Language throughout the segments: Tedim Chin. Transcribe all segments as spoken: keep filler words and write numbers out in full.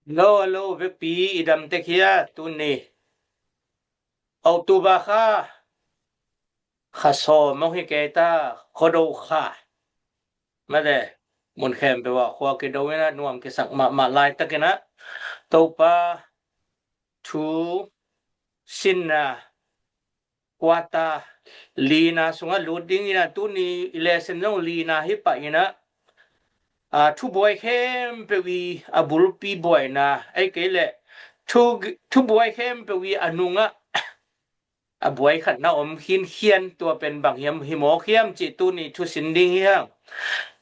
Hello, hello, vekpi i dam tek hia tuni? October kha, kha sawm hong hi kei ta, Khuado kha. Mate, mun khempeuh ah khua kido in ah nuam kisak mahmah laitakin ah Topa thu sinna quarter lina sungah lut dingin ah tuni i lesson zong lina hi pah in ah, a, thubuai khempeuh i a bulpi buaina, ei kei leh thu, thubuai khempeuh i a nungah a buai khatna om khinkhian, tua pen bang hiam, hi mawk hiam cih tuni thusin ding hi hang.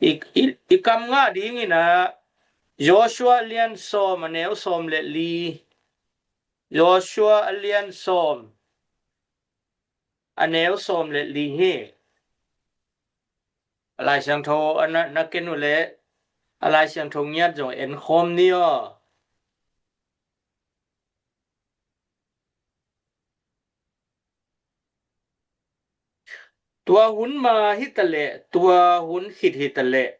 I, i, i kam ngah dingin ah Joshua lian sawm a neu sawm le li. Joshua a lian sawm a neu sawm le li hi. A Lai Siangtho a na, na ken uh leh a Lai Siangtho ngiat zong en khawm ni aw. Tua hun ma hi ta leh, tua hun khit hi ta leh,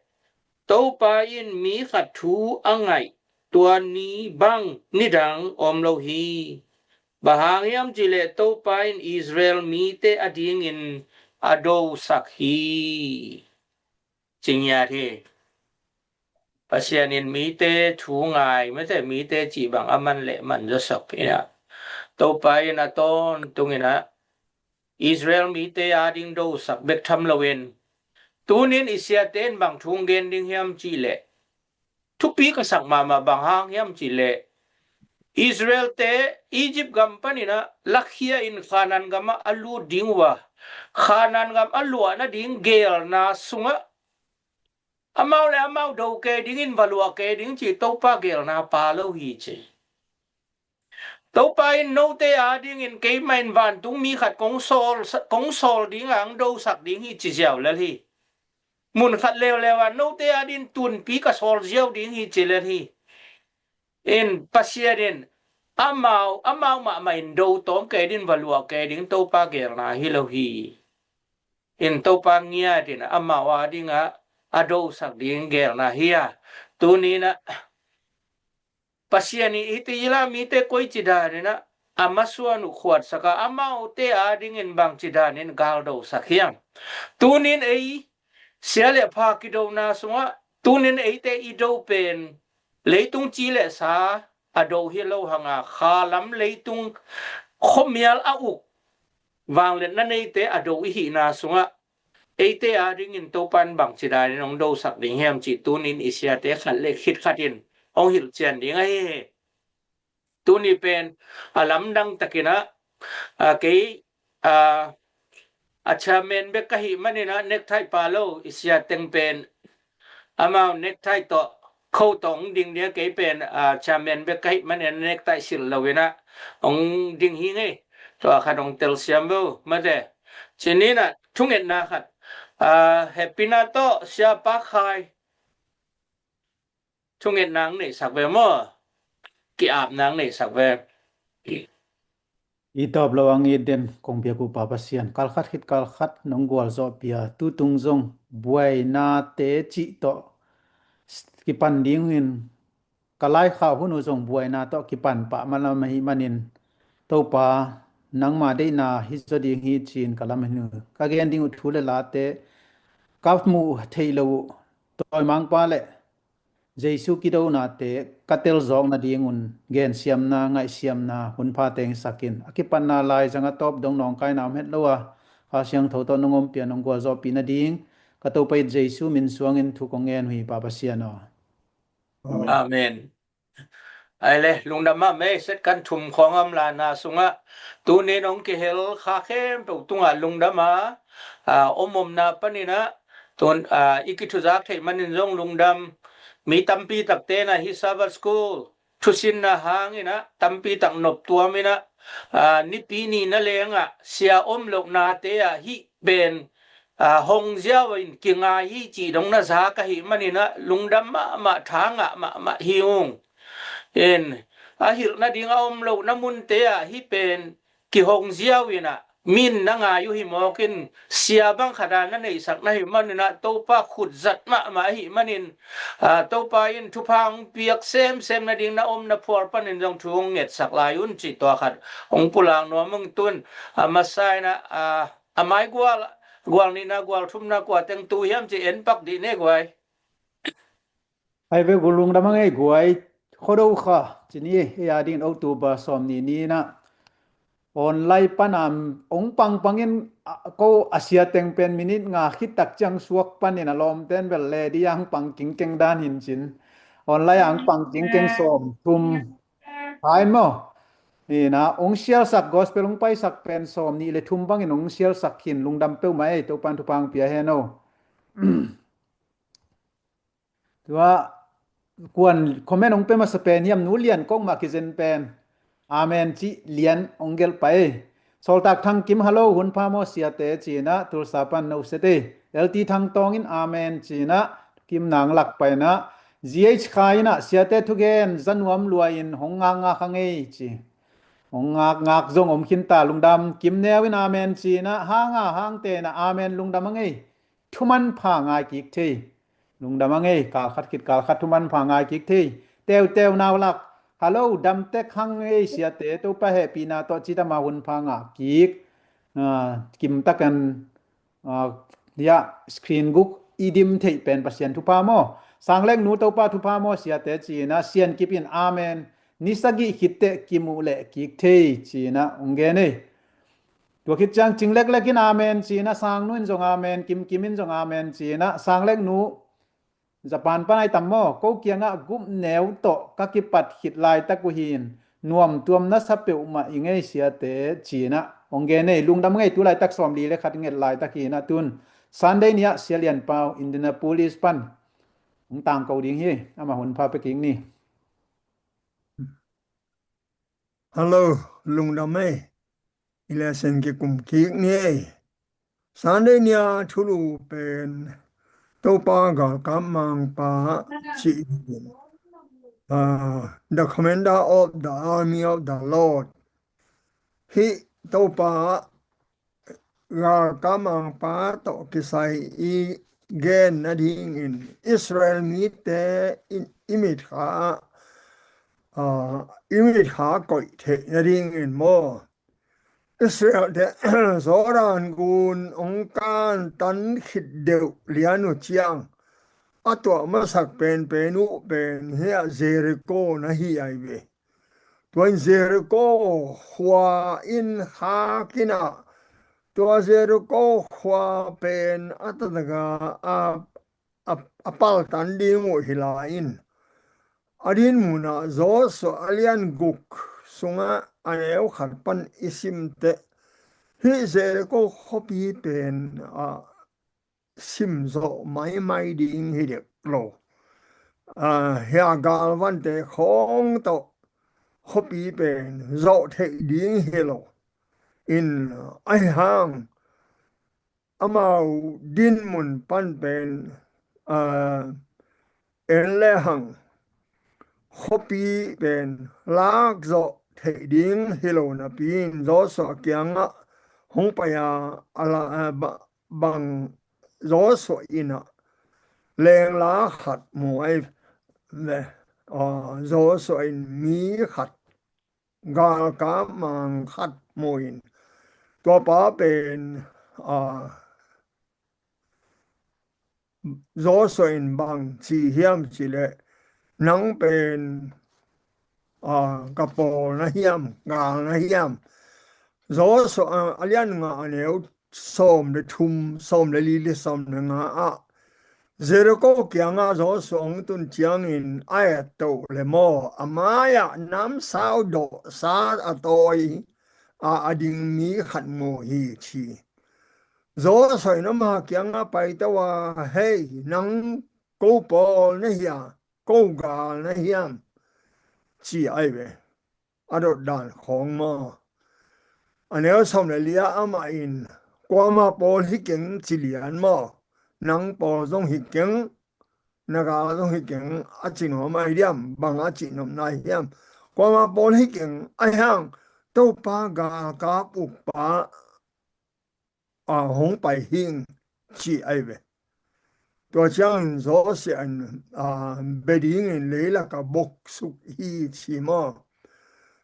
Topa in mi khat thu a ngaih, tua ni bang nidang om lo hi. Bang hang hiam cih leh Topa in Israel mite adingin a dosak hi, ci ngiat hi. Pasian in mite thu ngai, mate, mite cih bang a man le man zawsak in ah, Topa in a tawntungin ah Israel mite ading dosak bek tham loin, tunin i siate in bang thu hong gen ding hiam cih leh, thupi ka sak mahmah, bang hang hiam cih leh, Israelte Egypt gam panin ah lakhia in Kanaan gamah a lut ding uh a, Kanaan gam a luah nading geelna sungah amau le amau do kei dingin, va luah kei ding cih Topa geelna pha lo hi ci. Topa in note adingin keimah in vantung mi khat kong sawl, kong sawl ding a, hong dosak ding hi ci ziau lel hi. Mun khat leuleu ah note adingin tunpi ka sawl ziau ding hi ci lel hi. In Pasian in amau, amau mahmah in do tawm kei ding, va luah kei ding Topa geelna hi lo hi. In Topa ngiat in amau ading ah a dosak ding geelna hi a. Tuni in ah Pasian in hih Israel mite koici danin ah a masuan uh khuatsak a, amaute adingin bangci danin galdosak hiam? Tunin ei sia le pha kidona sungah, tunin eite i do pen leitung ci le sa a do hi lo hang a, khalam leitung khuamial a uk vangliatna neite a do i hihna sungah eite adingin Topa in bangci danin hong dosak ding hiam cih tunin i siate khat le khit khat in hong hilhcian ding ahi hi. Tuni pen a lamdang takin ah, a, kei, a, a chairman bek ka hih manin ah necktie pha lo, i sia teng pen amau necktie tawh, coat tawh hong ding ding a, kei pen, a, chairman bek ka hih manin ah necktie silh loin ah hong ding hi ngei. Tua khat hong telsiam vo, mate. Ci ni in ah thungetna khat, a, hehpihna tawh Sia Pa Khai, thungetna hong neihsak ve maw? Ki-apna hong neihsak ve. I tawp lo a ngit den kong piak uh Pa Pasian, kalkhat khit kalkhat nong gualzawhpih a, tutung zong buainate cih tawh kipan dingin, ka laikhak hun uh zong buaina tawh kipan pah malam ahih manin, Topa, nangma deihna hi zaw ding hi ci-in ka lamen uh. Ka gen ding uh thu le late ka muh theih loh uh, tawimangpa le Jesu kidonate ka telzawk nadingun gensiamna, ngaihsiamna hunpha teng sak in, a kipatna laizang a tawp dong nawngkaina om het lo a, Kha Siangtho tawh nong ompih a, nong gualzawhpih nading ka Topa i Jesu min suangin thu kong ngen uh hi Pa Pasian aw. Amen. Ai le, lungdam mahmah ei, set kan thum khawng a om lana sungah tunin hong kihel kha khempeuh tungah lungdam a, a, om omna panin ah tun, a, i kithuzak theih manin zong lungdam. Mi tampi takte in ah hih Sabbath School thusinna hangin ah tampi tak noptuam in ah, a, Nipi ni na lengah sia om lohnate ah hih pen, a, hong ziau in kingai hi cih dong na za ka hih manin ah lungdam mahmah, tha ngah mahmah hi ung. In, a hilh nading a om lohna munte ah hih pen kihong ziau in ah min na ngai uh hi mawkin, sia bang khat a na neihsak na hih manin ah, Topa khut zat mahmah ahih manin, aa, Topa in thupha hong piak semsem nading na omna phual panin zong thu hong ngetsak lai un cih tua khat hong pulak nuam ung. Tun a masa in ah, aa, a mai gual, gual nihna, gual thumna kua teng tu hiam cih en pak dih ne guai. Ai ve, gu lungdam a ngei guai, Khuado kha ci ni, ei a dingin October sawm nih ni-in ah online pan a hong pangpang in, a, ko a sia teng pen minit nga khit tak ciang suak panin a lawmten bel le di a hong pang kingkeng dan hi in cin. Online a hong pang kingkeng sawm thum. Hai maw? Hi in ah, hong sialsak gospel hong paisak pen sawm nih le thum bangin hong sialsak hi in, lungdam peuhmah ei, Topa'n thupha hong pia hen aw. Tua kuan comment hong pia masa pen hiam, Nu Lian Kong mah kizen pen. Amen cih lian hong gelh pah ei. Sawltak Thang Kim, hello, hun pha maw siate ci-in ah, Tulsa pan no se te. L T Thang Tawng in amen ci-in ah, Kim Nang lak pah in ah. G H Khai in ah, siate thugen za nuam lua in hong ngakngak a ngei ci. Hong ngakngak zong om khin ta, lungdam. Kim Neu in amen ci-in ah, hang a hangte in ah amen, lungdam a ngei. Thuman pha ngai kik thei. Lungdam a ngei, kal khat khit kal khat thuman pha ngai kik thei. Teuteu nau lak, hello, dam tek hang ei siate, Topa hehpihna tawh ci tam a hun pha ngah kik. Ah, kim takin, ah, ya, screen guk i dim theih pen Pasian thupha maw? Sang Lek Nu, Topa thupha maw siate ci-in ah, Sian Kip in amen. Ni sagih khit teh kimuh leh kik thei ci-in ah hong gen ei. Tua khit ciang Cing Leklek in amen ci-in ah, Sang Nu in zong amen, Kim Kim in zong amen ci-in ah, Sang Lek Nu, Japan pan ai tam maw, ko kiangah gup neu tawh ka kipat khit laitak uh hi in, nuam tuam na sa peuhmah i ngei siate ci-in ah hong gen ei. Lungdam ngei, tu laitak sawm li le khat nget laitak hi in ah, tun Sunday ni-ah Sia Lian Pau, Indianapolis pan hong tangko ding hi, amah hun pha pia kik ni. Hello, lungdam ei. I lesson kikum kik ni ei. Sunday ni-a thulu pen Topa galkap mangpa cih in, ah, the commander of the army of the Lord. Hih Topa galkap mangpa tawh kisai i gen nadingin Israel mite i, i mitkha ah, ah, i mitkha koih theih nadingin maw, Israel te Jordan gun hong kantan khit deuh lian uh ciang a tuah masak penpen uh pen hih ah Jericho na hi ai ve. Tua in Jericho khua in khak in ah, tua Jericho khua pen a taktak a, a, a, a paltan ding uh hi lai in, a din munah Joshua a lian guk sungah a neu khat pan i sim teh, hih Jericho khuapi pen, ah, sim zawh maimai ding hi dek lo. Ah, hia galvante khawng tawh khuapi pen zawh theih ding hi lo. In ahi hang amau dinmun pan pen, ah, en le hang khuapi pen lak zawh theih ding hi lo napi in Joshua kiangah hong pai a, a la, a ba, bang Joshua in ah lengla khat mu ai ve. Ah, Joshua in mi khat, galkap mang khat mu in, tua pa pen, ah, Joshua in bang ci hiam cih leh, nang pen, ah, ka pawl na hiam, gal na hiam? Joshua, ah, a lian nga a neu sawm le thum, sawm le li le sawm le nga ah, Jericho kiangah Joshua hong tun ciangin a et toh le maw, a mai-ah namsau dawhsa a tawi a, a ding mi khat mu hi ci. Joshua in ama kiangah paito a, hei, nang ko pawl na hia, ko gal na hiam? Ci ai ve. A dot dan khawng maw. A neu sawm le li ah amah in, kuama pawl hi keng ci lian maw. Nang pawl zong hi keng, na gal zong hi keng, a ci nuam ai diam, bang a ci nuam nai hiam? Kuama pawl hi keng, ahi hang Topa galkap ukpa a, hong pai hing ci ahi ve. Tua ciangin Joshua in, a, bia dingin leilakah boksuk hi ci maw.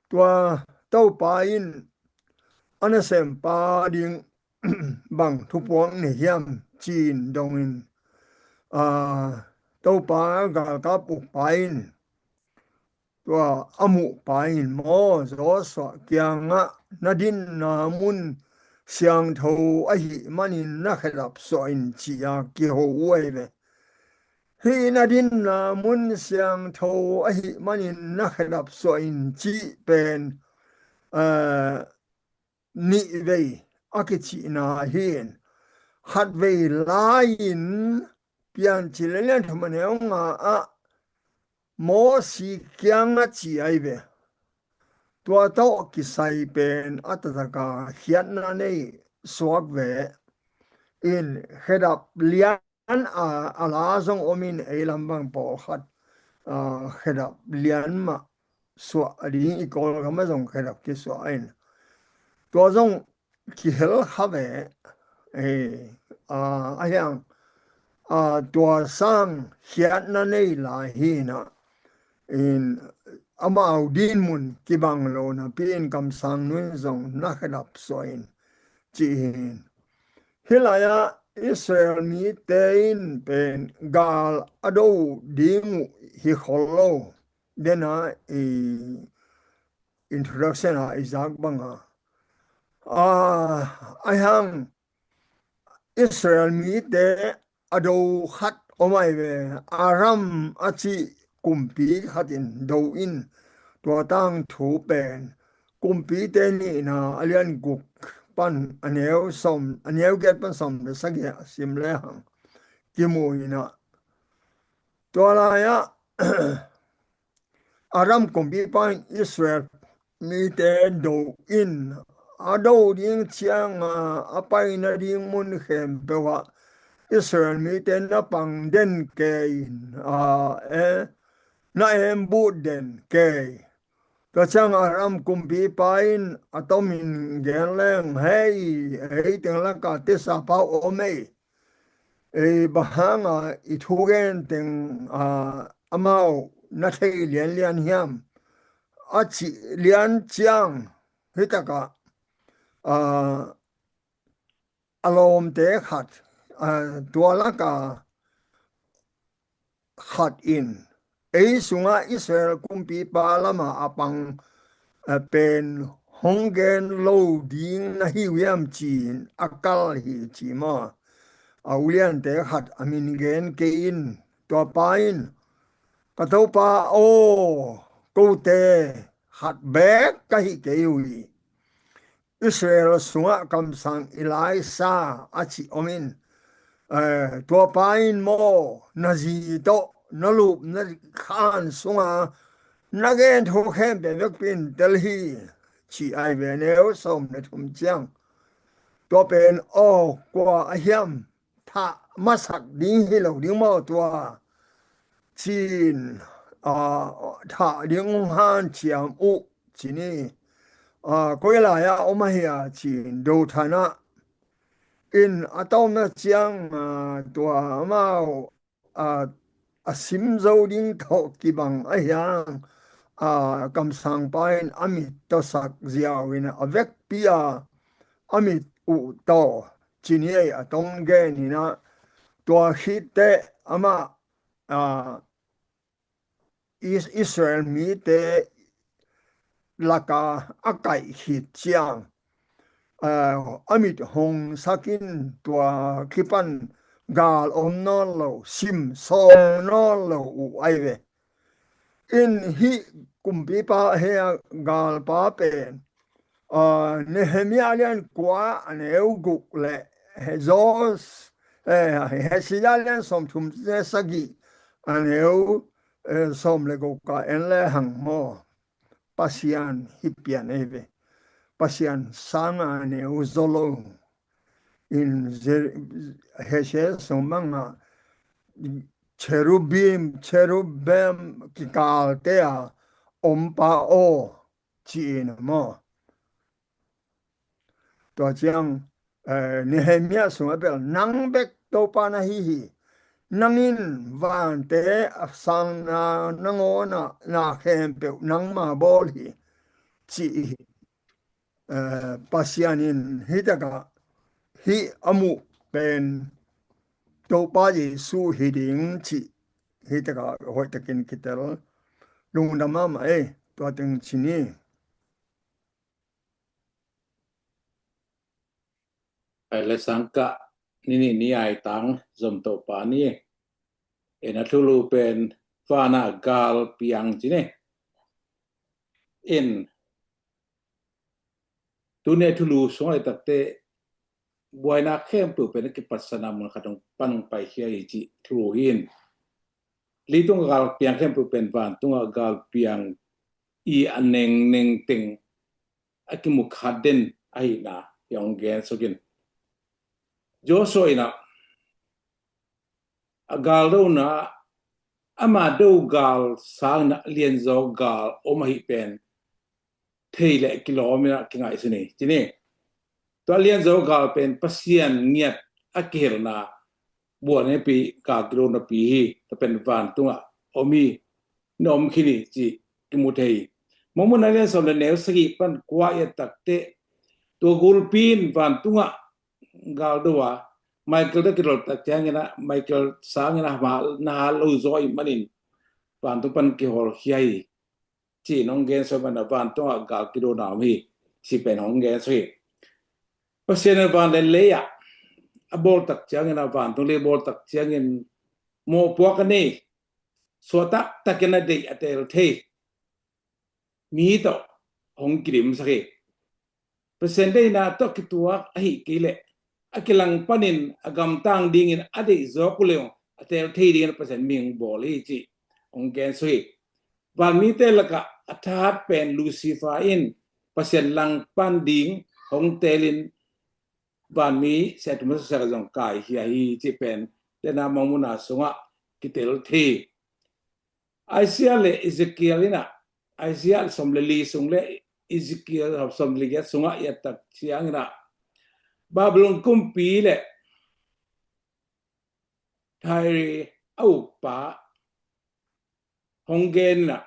Tua Topa in a nasempa ding bang thupuak nei hiam ci-in dongin, a, Topa galkap ukpa in tua a muhpa in maw, Joshua kiangah na dinna mun siangtho ahih manin na khedap suah in ci-a kiho uh ahi ve. Hih na dinna mun siangtho ahih manin na khedap suah in cih pen, eh, nih vei a kicihna hi in, khat vei lai-in Piancil a lian thum a neu nga ah Mosi kiangah ci ahi ve. Tua tawh kisai pen a taktak a khiatna nei suak ve. In khedap lian a, a la zong om in, ei lam bang pawlkhat, a, khedap lian mah suah a ding, i Kawlgam ah zong khedap kisuah in. Tua zong kihel kha ve. Eh, a, a hiang, a, tua sang khiatna nei lai hi na. In amau dinmun kibang lo napi in kamsang nu in zong na khedap suah in ci hi in. Hih lai-ah Israel mite in pen gal a do ding uh hi khol lo. Dena i introduction a i zak banga, a, a hiang Israel mite a do khat om ahi ve. Aram a cih kumpi khat in do in, tua tangthu pen Kumpite nihna a lian guk pan a neu sawm, a neu giat pan sawm le sagih a sim le hang kimu in ah, tua lai-ah Aram kumpipa in Israel mite do in, a do ding cianga a paina ding mun khempeuh ah Israel mite na pang den kei in, a, eh, na embut den kei. Tua ciang Aram kumpipa in a tomin gen leng, hei, ei teng laka tisa pau om ei. Ei, bang hanga i thugen teng, a, amau na thei lianlian hiam? A cih lian ciang, hih takah, a, a lawmte khat, a, tua laka khat in, ei sungah Israel kumpipa lama a pang, a, pen hong gen lo ding na hi uh hiam ci-in a kal hi ci maw. A uliante khat a min gen kei in, tuapa in, ka topa aw, kote khat beek ka hi kei uh hi. Israel sungah kamsang i laisa a cih om in, eh, tuapa in maw, na zi tawh na lup na khan sunga na gen thu khempeuh vekpi in tel hi, ci ahi ve, neu sawm le thum ciang. Tua pen aw, kua a hiam, thah masak ding hi lo ding maw tua, ci-in, a, thah ding hong hanciam uh ci ni. A, koi lai-ah om ahi a ci-in Dothan ah in a tomna ciang, a, tua amau, a, a sim zo ding tawh kibang ahi hang, a, kamsangpa in a mit tawh sak ziau in a vekpi a, a mit uh tawh ci ni ei, a tong gen in ah, tua khit teh amah, a, Is-, Israel mite laka a kaih khit ciang, a, a mit hong sak in, tua kipan gal om nawn lo, sim sawm nawn lo uh ahi ve. In hih kumpipa he a galpa pen, a, Nehemiah lian kua a neu guk le he Jos, eh, Hesekiah lian sawmthum le sagih a neu, eh, sawm le guk a en le hang maw. Pasian hi pian ei ve. Pasian sanga neu zaw lo. In Ze-, Hesekiah sung banga cherubim, cherubim kikalte a ompa aw, ci-in maw. Tua ciang eh, Nehemiah sungah bel, "Nang bek Topa na hi hi. Nang in vante a sangna nangawn ah na khempeuh nangma bawl hi," ci hi. Eh, Pasian in hih takah hih a muh pen Topa Jesu hi ding cih hih takah hoihtakin kitel. Lungdam mahmah ei, tua teng ci ni. Ai le sangkah ni nih ni ai tang zom Topa ni. En a thulu pen vana gal piang ci ni. In tuni a thulu sung ai takte buaina khempeuh pen a kiphatsakna mun khat hong pan hong paikhia hi cih thulu hi in. Leitung a gal piang khempeuh pen vantung a gal piang i a nengneng teng a kimu khat den ahihna hi hong gen suk in. Joshua in ah a gal dona ama do gal sangin ah lianzaw gal om ahi pen thei le kilawm in ah kingaihsun hi ci ni. Tua lianzaw gal pen Pasian ngiat a kihelna buan hepi gal kidonapi hi. Tua pen vantungah om hi, na om khin hi ci kimu thei hi. Mawhmun a lian sawm le neu sagih pan kua i a takte tua gulpi in vantungah gal do a Michael tawh kidol tak ciangin ah Michael sangin ah na hal lo zaw i manin vantung pan kihawlkhia hi ci-in hong gen suk in ah vantungah gal kidona om hi ci pen hong gen suk hi. Pasian in van le lei ah a bawl tak ciangin ah vantung lei bawl tak ciangin mawhpuak a nei, suahtak takin a deih a teel thei mi tawh hong kidimsak hi. Pasian deihna tawh kituak ahi kei leh a kilang panin a gamtang dingin a deih zawk uh leh a teel thei dingin Pasian mi hong bawl hi cih hong gen suk hi. Vanmite lakah a thahat pen Lucifer in Pasian langpan ding hong teelin vanmi siathum a susiak a zong kaikhia hi cih pen tena mawhmun a sungah kitel thei hi. Isaiah le Ezekiel in ah, Isaiah sawm le li sung le Ezekiel sawm le giat sungah i a tak ciangin ah Babylon kumpi le Thairi a ukpa hong gen in ah,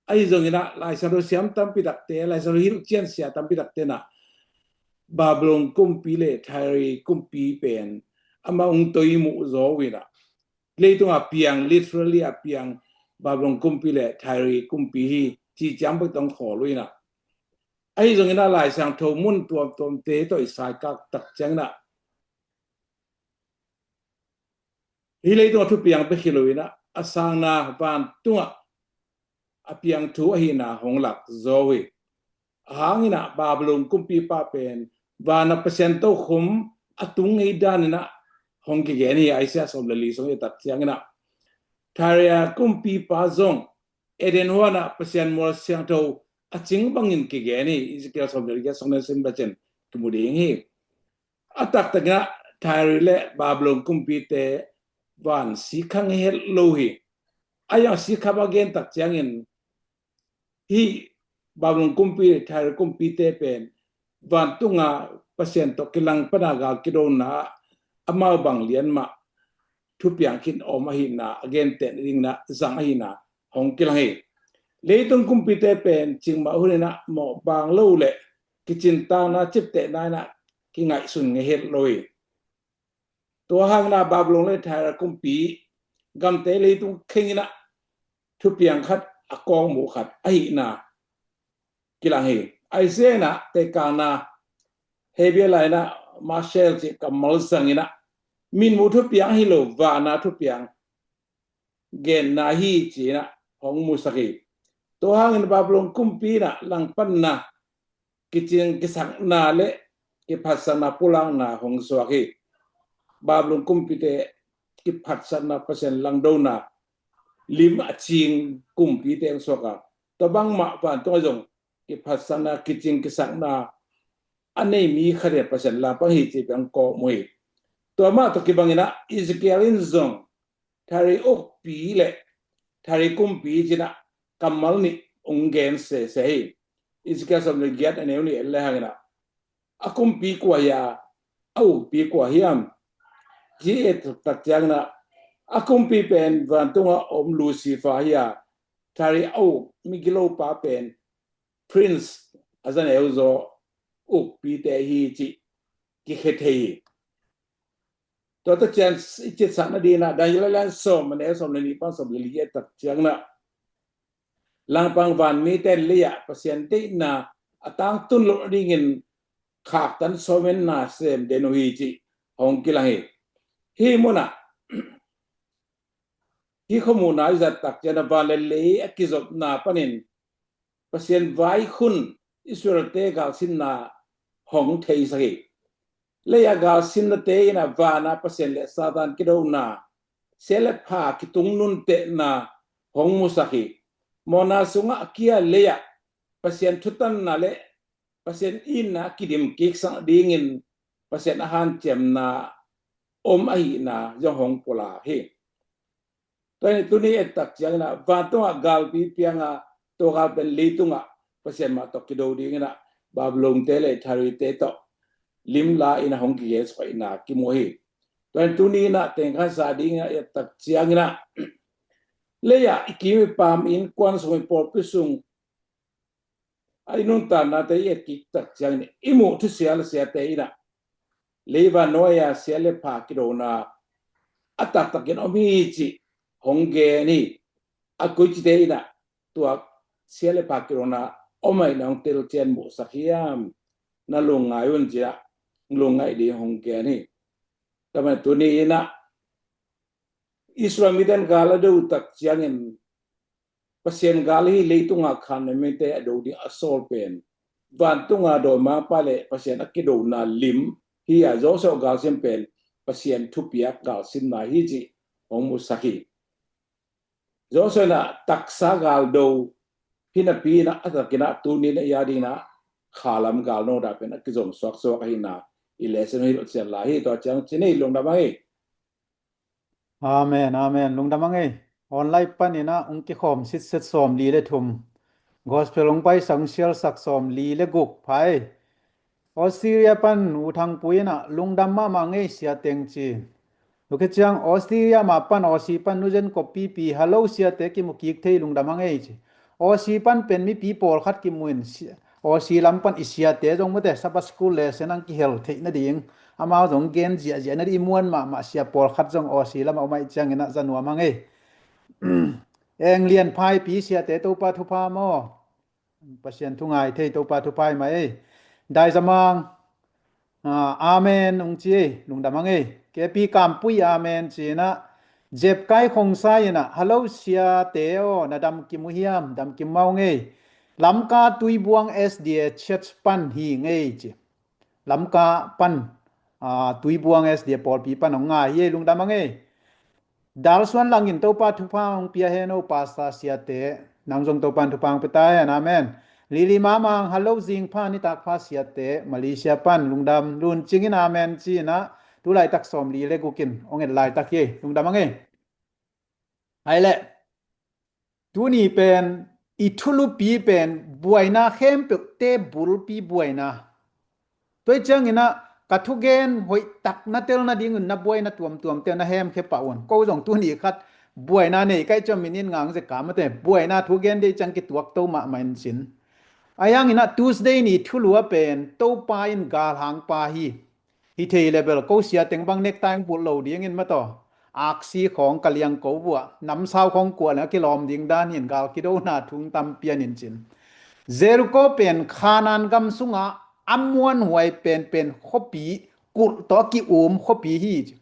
ahi zongin ah Laisiangtho siam tampi takte, Laisiangtho hilhcian sia tampi takte in ah Babylon kumpi le Thairi kumpi pen ama hong toi muh zaw uh in ah, leitungah piang, literally a piang Babylon kumpi le Thairi kumpi hi ci ciang bek tawh hong khawl uh in ah, ahi zongin ah Laisiangtho mun tuamtuamte tawh i saikak tak ciangin ah hih leitungah thupiang bek hi lo in ah a sangna vantungah a piang thu ahihna hong lak zaw uh hi. A hang in ah Babylon kumpipa pen vanah Pasian tokhom a tung ngei dan in ah hong kigen hi. Isaiah sawm le li sung i a tak ciangin ah Thairi kumpipa zong Eden huan ah Pasian mual siangtho a cing bangin kigen hi. Ezekiel sawm le li giat sung le sim bacin kimu ding hi. A taktakin ah Thairi le Babylon kumpite van sikha ngei het lo hi. A iang sikha a gen tak ciangin hih Babylon kumpi le Thairi kumpite pen vantunga Pasian tawh kilang pana gal kidona ah amau bang lian mah thupiang khin om ahihna a gentehna dingin ah zang ahihna hong kilang hi. Leitung kumpite pen cingmah hun in ah mawh bang lo le kicintakna ciptehna in ah kingaihsun ngei het lo hi. Tua hangin ah Babylon le Thairi kumpi gamte leitung kheng in ah thupiang khat a kawkmuh khat ahihna kilang hi. Isaiah in ah tekangna Hebrew lai in ah Mashal cih kammal zang in ah mitmuh thupiang ahi lo vana thupiang genna hi ci-in ah hong musak hi. Tua hangin Babylon kumpi in ah langpanna kicing kisakna le kiphatsakna pulakna hong suak hi. Babylon kumpite kiphatsakna Pasian langdona lim a cing kumpite hong suak a, tua bangmah vantungah zong kiphatsakna kicing kisakna a nei mi khat in Pasian langpang hi ci pen kawkmuh hi. Tua mah tawh kibangin ah Ezekiel in zong Thairi ukpi le Thairi kumpi ci-in ah kammal nih hong gen sese hi. Ezekiel sawm le giat a neu nih en le hangin ah a kumpi kua hi a, a ukpi kua hiam? Ci et taktak ciangin ah, a kumpi pen vantung a om Lucifer hi a, thari a uk migilopa pen Prince, a zaneu zaw ukpite hi cih kikhia thei hi. Tua takciang i citsak nadingin ah Daniel a lian sawm, a neu sawm le nih pan sawm le li et takciangin ah, langpang vanmite in lei-ah Pasian deihna a tangtun loh nadingin khaktan sawmenna sem den uh hi cih hong kilang hi. Hih munah hih khuamuhna i zat takciangin ah van le lei a kizopna panin Pasian vaikhun Israelte galsinna hong theisak hi. Lei-a galsinnate in ah vana Pasian le Satan kidona, sia le pha kitung nuntehna hong musak hi. Mawhna sungah a kia lei-ah Pasian thutanna le Pasian itna kidim kiksak dingin Pasian a hanciamna om ahihna zong hong pulak hi. Tua hi, tuni et takciangin ah vantungah galpi pianga, tua gal pen leitungah Pasian mah tawh kido dingin ah Babylonte le tharite tawh limla in ah hong kigen sawhna kimu hi. Tua hi, tuni in ah tengkhansa dingin ah et takciangin ah, lei-ah i kim i pam, innkuan sung, i pawlpi sung a i nuntaknate i et kik takciangin i muh thusia le siate in ah lei vannuai-a sia le pha kidona a taktakin om hi cih hong gen hi. A koici te in ah tua sia le pha kidona om ahihna hong telcian muhsak hiam? Na lungngai un ci-in ah lungngaih ding hong gen hi. Tua manin tuni in ah Israel mite in gal a do takciangin Pasian gal hi, leitunga khan na mite a do ding a sawl pen vantunga dawimangpa le Pasian a kidona lim hi a, Joshua galsim pen Pasian thupiak galsimna hi cih hong musak hi. Joshua in ah taksa gal do hi napi in ah a takin ah tuni in ah i a dingin ah khalam gal no dah pen a kizom suaksuak ahihna i lesson hilh ciat lai hi. Tua ciang ci ni, lungdam hang ei. Amen, amen. Lungdam hang ei. Online panin ah hong kikhawm sitset sawmli le thum. Gospel hong paisak, hong sialsak sawmli le guk. Pha ei. Australia pan U Thang Pui in ah lungdam mahmah hang ei sia teng ci. Tua khit ciang Australia mah pan, Aussie pan Nu Zen Kop Pipi, hello siate, kimu kik thei, lungdam hang ei ci. Aussie pan pen mipi pawlkhat kimu in, si-, Aussie lam pan i siate zong mate, Sabbath School lesson hong kihel theih nading, amau zong gen ziahziah nading i muan mahmah sia pawlkhat zong Aussie lamah om ahih ciangin ah za nuam hang ei. Eng Lian Phaipi siate, Topa thupha maw. Pasian thu ngai thei, Topa thupha hi mah ei. Dai Za Mang, ah, amen hong ci ei, lungdam hang ei. K P Kam Pui, amen ci-in ah, Zep Kai Khong Sai in ah, hello siate aw, na damkim uh hiam? Damkim mah ung ei. Lamka Tuibuang S D A Church pan hi ing ei ci. Lamka pan, ah, Tuibuang S D A pawlpi pan hong ngai hi ei, lungdam hang ei. Dal Suan Lang in, Topa thupha hong pia hen aw Pastor siate, nang zong Topa in thupha hong pia ta hen, amen. Lili Mamang, hello, zingpha nitak pha siate, Malaysia pan, lungdam. Lun Cing in amen ci-in ah, tu laitak sawmli le guk in hong et laitak hi ei, lungdam hang ei. Ai leh, tuni pen i thulupi pen buaina khempeuhte bulpi buaina. Tua hi ciangin ah ka thugen hoihtak na tel nadingun na buaina tuamtuamte na hemkhia pah un. Ko zong tuni khat buaina nei ka hih ciang min in ngang zek ka mate, buaina thugen dei ciang kituak to mahmah in cin. Ahi hangin ah Tuesday ni thulu ah pen Topa in galhangpa hi. Hi thei le bel, ko sia teng bang necktie hong put lo dingin mataw, aksi khawng ka liang ko buah, namsau khawng kuah leng a kilawm ding dan hin, gal kidona thu tampi a nin cin. Jericho pen Khanaan gam sungah a muanhuai penpen khuapi, kulh tawh a ki-um khuapi hi ci.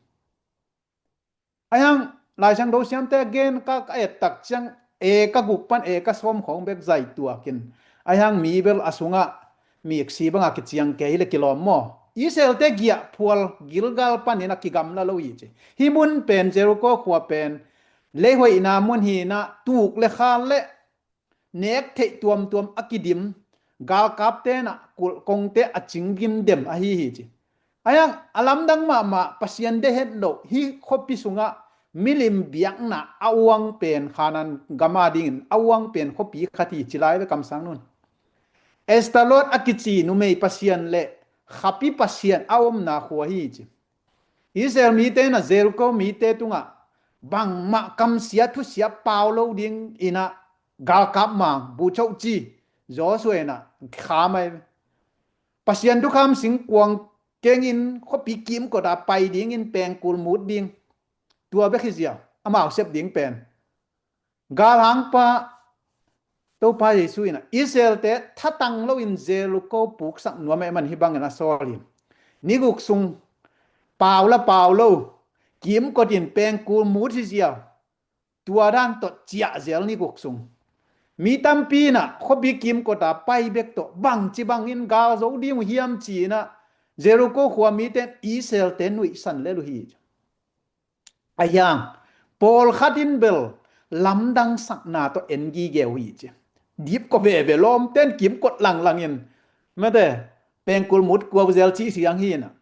Ahi hang Laisiangtho siamte a gen ka, ka et tak ciang, eka guk pan eka sawm khawng bek zai tuakin, ahi hang mi bel a sungah miksi bangah kiciang kei hi le kilawm maw. Israelte giahphual Gilgal panin a kigamla lo hi ci. Hih mun pen, Jericho khua pen, leihoihna mun hi-in ah, tuk le khal le nek theih tuamtuam a kidim, galkapte in ah kulh kongte a cing gimdem ahi hi ci. Ahi hang a lamdang mahmah, Pasian deih het loh, hih khuapi sungah milim biakna a uang pen, Khanaan gam a dingin a uang pen khuapi khat hi ci lai ve, kamsang nun. Ashtaroth a kici numei pasian le khapi Pasian a omna khua hi ci. Israel mite in ah Jericho mite tungah bangmah kamsia thusia pau lo ding in ah galkap mang buchoh ci Joshua in ah kham ai. Pasian thukham singkuang kengin khuapi kimkot ah pai dingin pengkul mut ding tua bek hi zia amau sep ding pen. Galhangpa Topa Jesu in ah Israelte thatang loin Jericho puksak nuam ahih man hih bangin a sawl hi. Ni guk sung pau la pau lo kimkot in pengkul mut hi zia tua dan tawh ciah zel ni guk sung. Mi tampi in ah khuapi kimkot ah pai bek tawh bangci bangin gal zo ding uh hiam ci in ah Jericho khua mite in Israelte nuihsan lel uh hi. A hiang pawlkhat in bel lamdang sakna tawh en gige uh hi ci. Dipkua veve lawmte in kimkot langlangin mate pengkul mut kua zel ci siang hi in ah.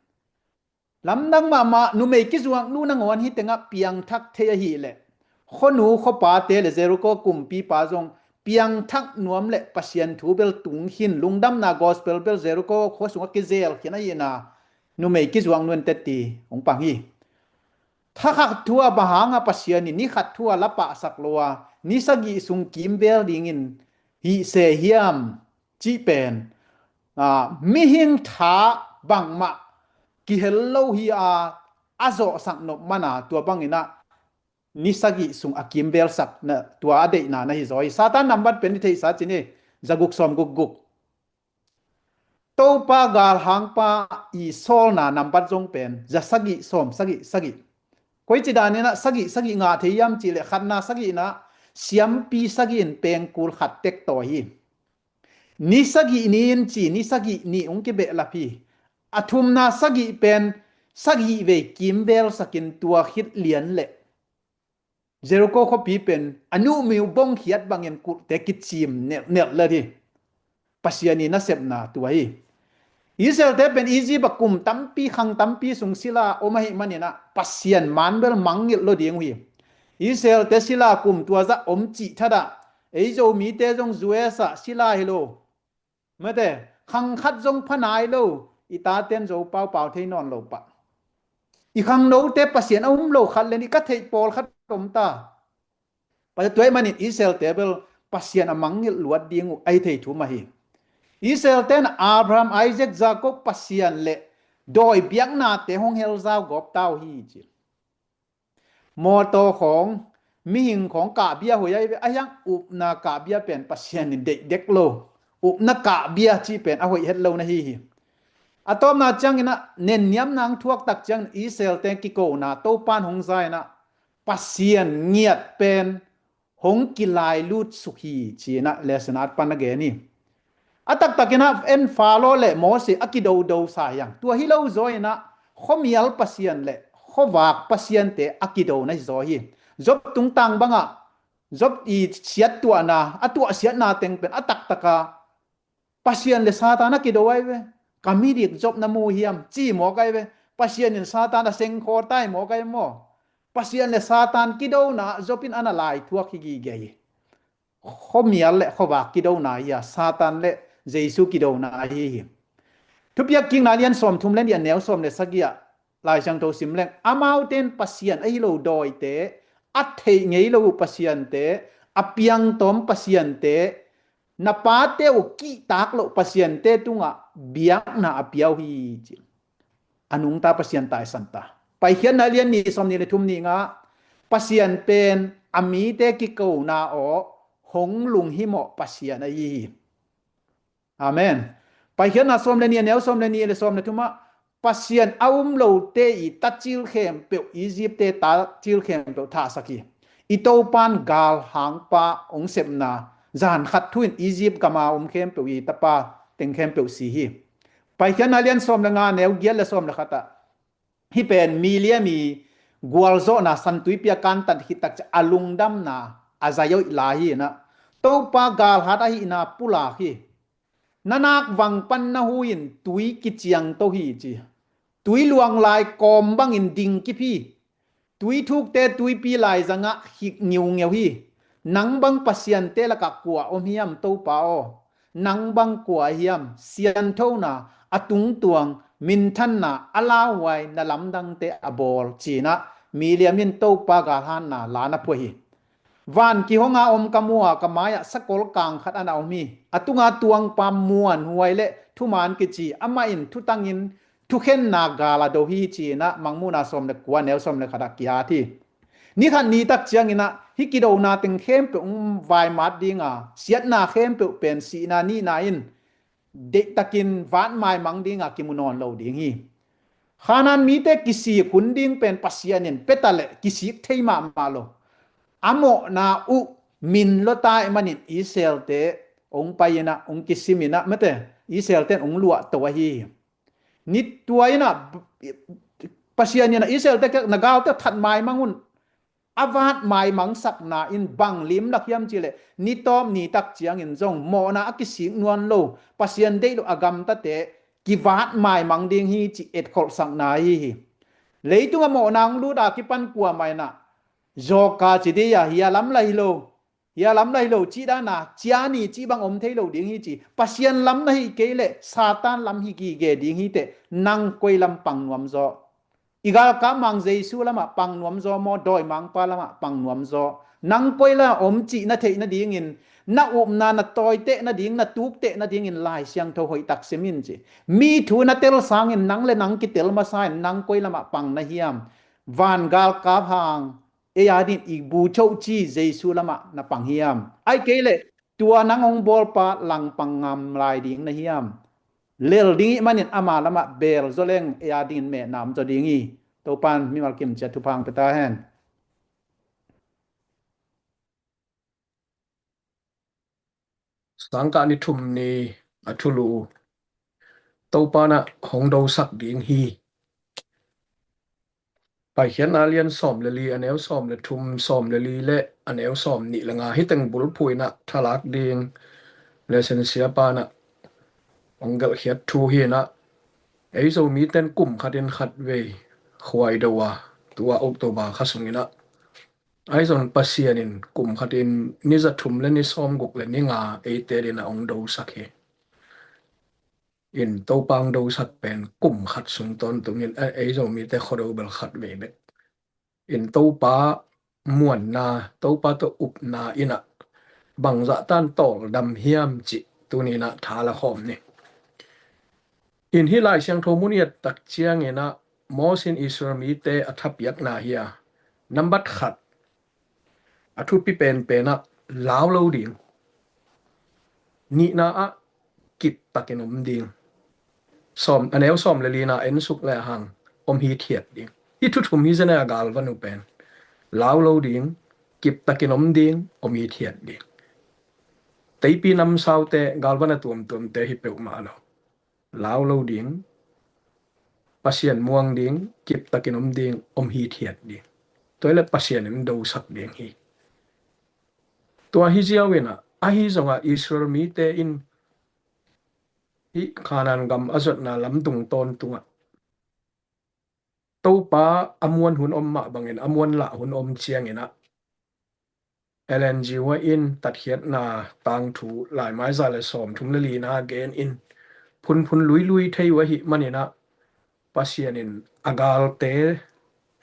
Lamdang mahmah numei kizuak nu nangawn hi tengah piangthak thei ahih leh khuanu khuapate le Jericho kumpipa zong piangthak nuam le Pasian thu bel tung khin lungdamna gospel bel Jericho khua sungah kizel khin ahihna numei kizuak nu in teti hong pang hi. Thakhat thu a bang hangah Pasian in ni khat thu a la pahsak lo a ni sagih sung kimvel dingin hih se hiam cih pen, a, mihing tha bangmah kihel lo hi a, a zawhsak nop mana tua bangin ah ni sagih sung a kimvelsak na tua a deihna na hi zaw hi. Satan nambat pen i theihsa cin hi, za guk sawm guk guk. Topa galhangpa i sawlna nambat zong pen za sagih sawm sagih sagih. Koici danin ah sagih sagih ngah thei hiam cih leh khatna sagihna siampi sagih in pengkul khat tek tawi hi. Ni sagih ni in ci ni sagih nih hong kibehlap hi. A thumna sagih pen sagih vei kimvelsakin tua khit lian leh Jericho khuapi pen a nuhmiu bongkhiat bangin kulhte kicim nelhnelh let hi. Pasian i nasepna tua hi. Israelte pen Egypt a kum tampi khang tampi sung sila om ahih manin ah Pasian man bel mangngilh lo ding uh hi. Israelte sila kum tua zah om cih thadah ei Zomite zong U S ah sila hi lo. Mate, khang khat zong pha nai lo, i taten Zo paupau thei nawn lo pah. I khangnote Pasian a um lo khat len i ka theih pawlkhat om ta. Tua ahih manin Israelte bel Pasian a mangngilh luat ding uh ahi thei thu mah hi. Israelte in Abraham, Isaac, Jacob Pasian le dawi biaknate hong helzau gawp ta uh hi ci. Mawtaw khawng, mihing khawng kahbia hoih ahi ve, a hiang upna kahbia pen Pasian in deih dek lo. Upna kahbia cih pen a hoih het lo na hi hi. A tawpna ciangin ah nenniamna hong thuak tak ciangin Israelte kikona Topan hong za in ah Pasian ngiat pen hong kilailut suk hi ci in ah lesson at pan a gen hi. A taktakin ah en Faro le Mose a kidodo sa hiang. Tua hi lo zaw in ah khuamial pasian le khuavak pasiante a kido na hi zaw hi. Job tungtang bangah Job i siattuahna, a tuahsiatna teng pen a taktaka Pasian le Satan a kido ai ve. Ka midik Job na mu hiam ci mawk ai ve. Pasian in Satan a sengkhaw tai mawk ai maw? Pasian le Satan kidona Job in ana laithuak hi gige hi. Khuamial le khuavak kidona hi a, Satan le Jesu kidona ahi hi. Thupiak kikna lian sawmthum le nih a neu sawm le sagih ah Lai Siangtho sim leng amaute in Pasian ahi lo dawite, a theih ngei lo uh pasiante, a piangtawm pasiante, na pate uh kihtak loh pasiante tungah biakna a pia uh hi ci. A nungta Pasian taisan ta. Paikhiatna lian nih sawm nih le thum nih nga Pasian pen a mite kikona aw hong lunghimawh Pasian ahi hi. Amen. Paikhiatna sawm le nih a neu sawm le nih le sawm le thumah Pasian a um lote i tacil khempeuh, Egypt-te tacil khempeuh thahsak hi. I Topan galhangpa hong sepna zan khat thu in Egypt gama om khempeuh i tapa teng khempeuh si hi. Paikhiatna lian sawm le nga neu giat le sawm le khatah hih pen Miriam i gualzawhna santuipi a kantan khit tak ciang a lungdamna a zai hoih lai hi in ah Topa galhat ahihna pulak hi. Na nak vang pan na hu in tui kiciangto hi ci. Tui luang lai kawm bangin ding kip hi. Tui thukte tuipi lai zangah khik ngiungeu hi. Nang bang pasiante lakah kua om hiam Topa aw? Nang bang kua hiam? Sianthona a tungtuang minthanna a lauhuai na lamdangte a bawl cinah miliam in Topa galhatna la na phuah hi. Van kihonga om ka mua ka mai-ah sakol kang khat ana om hi. A tunga tuangpa muanhuai le thuman kici amah in thutangin thukhenna gal a do hi cinah Mangmuhna sawm le kua neu sawm le khatah kiat hi. Nikhat nitak cianginah hih kidona teng khempeuh hong vaimat dinga siatna khempeuh pen sihna nihna in deihtakin vatmaimang dinga kimu nawn lo ding hi. Khanaan mite kisik hun ding pen Pasian in pia ta leh kisik thei mahmah lo. A mawhna uh min lo ta ih manin Israelte hong pai inah hong kisim inah mate Israelte in hong luahto ahi hi. Ni tua inah Pasian inah Israelte na galte that maimang un a vat maimangsakna in bang limlak hiam cihleh ni tawp nitak ciangin zong mawhna a kisik nuam lo Pasian deih lo a gamtate kivat maimang ding hi ci etkholhsakna ahi hi. Leitung a mawhna hong lut a kipan kuamah inah zawka ci dih a hia lam la hi lo, hia lam la hi lo cih dana cia ni cih bang om thei lo ding hi ci. Pasian lam na hih kei leh Satan lam hi gige ding hi teh nang koi lam pang nuam zaw? I galkap mang Jesu lamah pang nuam zaw maw, dawimangpa lamah pang nuam zaw? Nang koi lamah om cih na theih nadingin na upna na tawiteh nading na tukteh nadingin Lai Siangtho hoihtak sim in ci. Mi thu na tel sangin nang le nang kitel masa in nang koi lamah pang na hiam? Van galkap hang ei a dingin i bu choh ci Jesu lamah na pang hiam? Ai kei leh tua nang hong bawlpa langpang ngam lai ding na hiam? Lel ding ih manin ama lamah beel zaw leng ei a dingin mehna om zaw ding hi. Topan mimal kim ciat thupha hong pia ta hen. Sangkah ni thum ni a thulu Topa inah hong dosak ding hi. Paikhiatna lian sawm le li a neu sawm le thum, sawm le li le a neu sawm nih le nga, hih teng bulphuh inah thalak ding le sensiapa inah hong gelhkhiat thu hi inah, ei Zomite in kum khatin khatvei khuaido a, tua October kha sung inah, ahi zong Pasian in kum khatin ni za thum le ni sawm guk le ni nga eite dinah hong dosak hi. In Topa hong dosak pen kum khat sung tawntungin, eh, ei Zomite khuado bel khatvei bek. In Topa muanna, Topa tawh upna inah bangzah tan tawldam hiam cih tuni inah tha la khawm ni. In hih Lai Siangtho mun i et tak cianginah Moses in Israel mite a thapiakna hi a, nambat khat a thupi penpen ah lau lo ding. Nihna ah kiptakin om ding. Sawm, a neu sawm le lina en suk le hang om hithiat ding. Hih thu thum hi zen a galvan uh pen. Lau lo ding, kiptakin om ding, om hithiat ding. Teipi namsaute galvan a tuamtuamte hi peuhmah lo. Lau lo ding, Pasian muang ding, kiptakin om ding, om hithiat ding. Tua hi leh Pasian in dosak ding hi. Tua hi ziau inah, ahi zongah Israel mite in hih Kanaan gam a zuatna lamdung tawntungah Topa a muan hun om mah bangin a muan lah hun om cianginah Ellen G. White in tatkhiatna tangthu laimai za le sawm thum le lina gen in phunphun luilui thei uh ahih maninah Pasian in a galte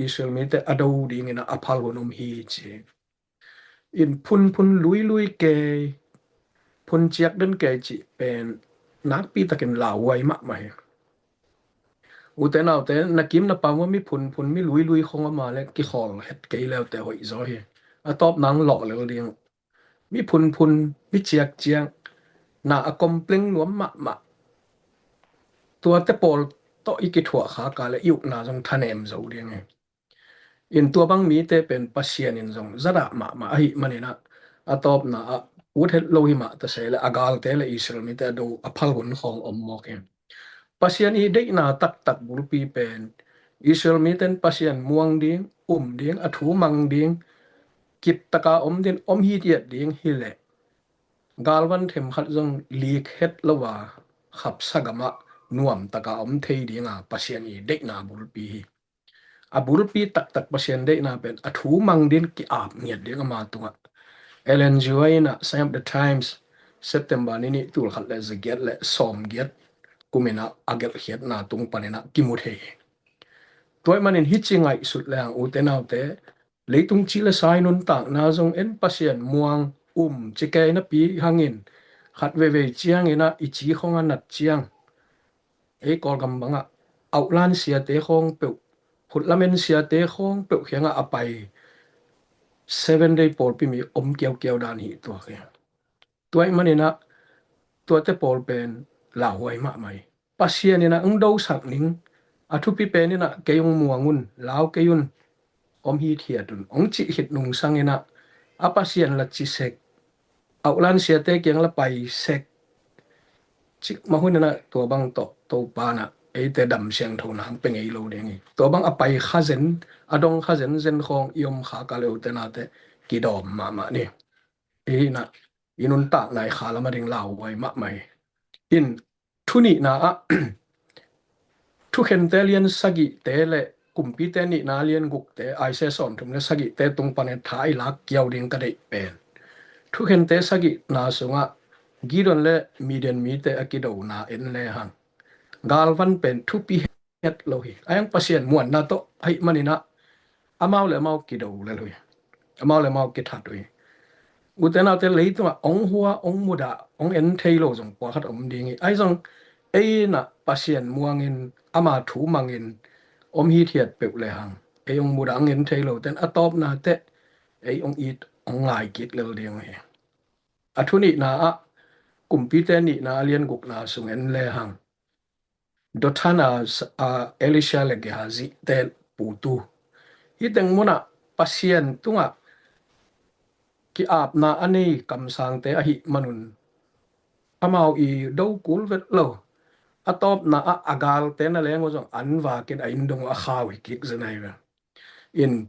Israel mite a do dinginah a phal hun om hi ci. In phunphun luilui kei, phun ciak den kei cih pen nakpi takin lauhuai mahmah hi. Ute naute, na kim na pam uh mi phunphun mi luilui khong a ma le kikhawl het kei leute hoih zaw hi. A tawp nang lawh lel ding uh. Mi phunphun, mi ciakciak, na a complain nuam mahmah. Tuate pawl tawh i kithuah khak a le i ukna zong thanem zo ding hi. In tua bang mite pen Pasian in zong zadah mahmah ahih maninah a tawpna ah ut het lo hi mah ta se le a galte le Israel mite a do a phal hun khawng om mawk hi. Pasian i deihna taktak bulpi pen Israel mite in Pasian muang ding, um ding, a thu mang ding, kiptaka om ding, om hithiat ding hi leh galvan themkhat zong lik het lo a khapsa gamah nuamtaka om thei dinga Pasian i deihna bulpi hi. A bulpi taktak Pasian deihna pen a thu mang din ki-ap ngiat ding ama tungah. Ellen G. White inah Sign of the Times September ni nih tul khat le zagiat le sawm giat kum in ah a gelhkhiatna tung panin ah kimu thei hi. Tua ahih manin hih ci ngaihsut leng ute naute, leitung cih le sa i nuntakna zong en Pasian muang um ci kei napi hangin khat veivei ciangin ah i ci khong a nat ciang ei Kawlgam bangah auhlan siate khawng peuh, khutlamen siate khawng peuh khiangah a pai Seven Day pawlpi mi om kiaukiau dan hi tuak hi. Tua ahih manin ah tuate pawl pen lauhuai mahmah hi. Pasian in ah hong dosak ning, a thupi pen in ah kei hong muang un, lau kei un, om hithiat un hong cih khit nungsang in ah a Pasian la ci sek, auhlan siate kiang la pai sek. Cikmah hun in ah tua bang tawh Topa in ah eite dam siangtho nang pe ngei lo ding hi. Tua bang a pai kha zen, a dong kha zenzen khawng i om khak a le ute naute kidawm mahmah ni. Ei in ah i nuntakna i kha lam a ding lauhuai mahmah hi. In thu nihna ah Thukhente lian sagihte le Kumpite nihna lian gukte, Isaiah sawmthum le sagihte tung panin tha i lak kiau ding ka deih pen, Thukhente sagihna sungah Gideon le Midian mite a kidona en lehang galvan pen thupi het lo hi. A hang Pasian muanna tawh ahih manin ah amau le amau kido lel uh hi. Amau le amau kithat uh hi. Ute naute, leitungah hong hua, hong mudah, hong en thei lo zong pawlkhat om ding hi. Ahi zong ei in ah Pasian muangin, ama thu mangin om hithiat peuh lehang ei hong mudah, hong en thei lo ten a tawpna teh ei hong it, hong ngai kik lel ding uh hi. A thu nihna ah Kumpite nihna a lian gukna sung en lehang Dothan a, a Elisha le Gehazi te putu. Hih teng munah Pasian tungah ki-apna a nei kamsangte ahih manun amau i do kul vet lo. A tawpna ah a galte na leng uh zong an vakin a inn dong uh a khau hi kik zen ahi ve. In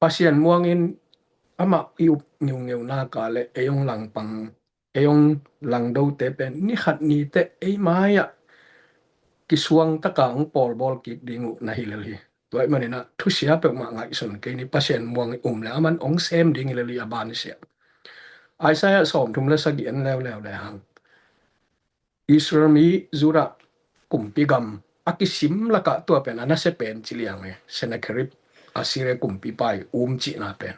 Pasian muangin amah i up ngiungeu nak a le ei hong langpang, ei hong langdote pen ni khat ni teh ei mai-ah kisuang taka hong pawlbawl kik ding uh na hi lel hi. Tua ahih manin ah thusia peuhmah ngaihsun kei ni. Pasian muang i um le aman hong sem ding hi lel hi a bansiah. Isaiah sawmthum le sagih en leuleu lehang Israel mi Judah kumpi gam a kisim lakah tua pen a nasia pen ci liang hi. Sennacherib, Assyria kumpipa i um cihna pen.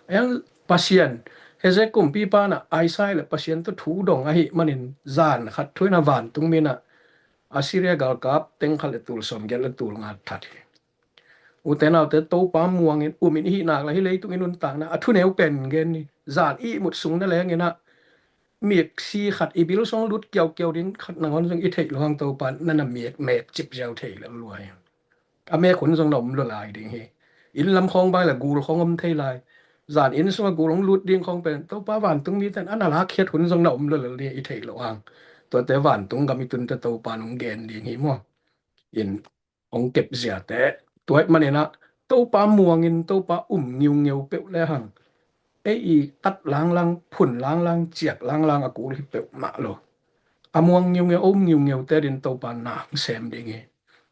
A hang Pasian, Hezekiah kumpipa in ah Isaiah le Pasian tawh thu dong ahih manin zan khat thu in ah vantungmi in ah Assyria galkap teng khat le tul sawmgiat le tul nga that hi. Ute naute, Topa muangin um in i hih nak le hih leitung i nuntakna a thuneu pen gen ni. Zan i ihmut sung na leng in ah miksi khat i bil sung lut kiaukiau ding khat nangawn zong i theih lo hang Topa na na mek, mek cip ziau thei lel lua hi. A mek hun zong na om lua lai ding hi. Inn lam khawng bang le gul khawng om thei lai. Zan inn sungah gul hong lut ding khawng pen Topa vantungmite in a na lakkhiat hun zong na om lua lel ding hi, i theih lo hang. Tuate vantung gam i tunte Topa in hong gen ding hi maw. In hong kepziate. Tua ahih manin ah Topa muangin Topa um ngiungeu peuh lehang ei i tat langlang, phun langlang, ciak langlang a kul hi peuhmah lo. A muang ngiungeu, a um ngiungeute adingin Topa na hong sem ding hi.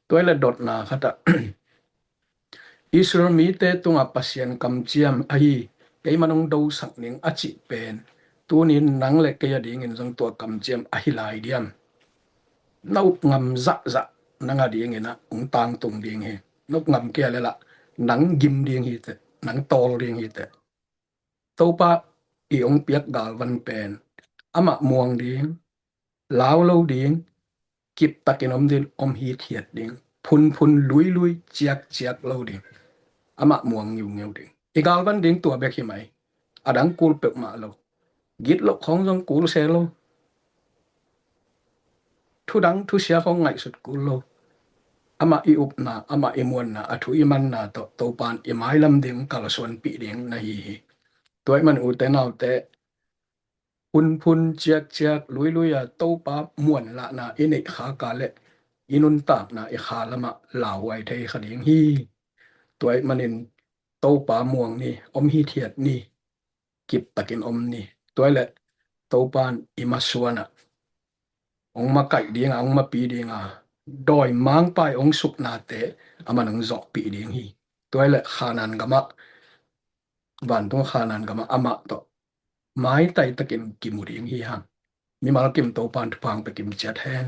Tua hi leh dotna khat ah Israel mite tungah Pasian kamciam ahi, keimah nong dosak ning a cih pen, tuni-in nang le kei adingin zong tua kamciam ahi lai diam? Na up ngam zahzah nang adingin ah hong tangtung ding hi. Na up ngam kei a leh lah nang gim ding hi teh, nang tawl ding hi teh. Topa i hong piak galvan pen amah muang ding, lau lo ding, kiptakin om ding, om hithiat ding, phunphun luilui ciakciak lo ding, amah muang ngiungeu ding. I galvan ding tua bek hi mai, a dang kul peuhmah lo. Gitloh khawng zong kul se lo. Thudang thusia khawng ngaihsut kul lo. Amah i upna, amah i muanna, a thu i manna tawh Topa in i mailam ding kalsuanpih ding na hi hi. Tua ahih man ute naute, phunphun ciakciak luilui a Topa muanlahna i neih khak a leh i nuntakna i kha lamah lauhuai thei kha ding hi. Tua ahih manin Topa muang ni, om hithiat ni, kiptakin om ni. Tua hi leh Topa in i masuan ah hong makaih ding a, hong mapi ding a, dawimangpa i hong suknate amah in hong zawhpih ding hi. Tua hi leh Kanaan gamah, vantung Kanaan gamah amah tawh maitai takin kimu ding hi hang. Mimal kim Topa in thupha hong pia kim ciat hen.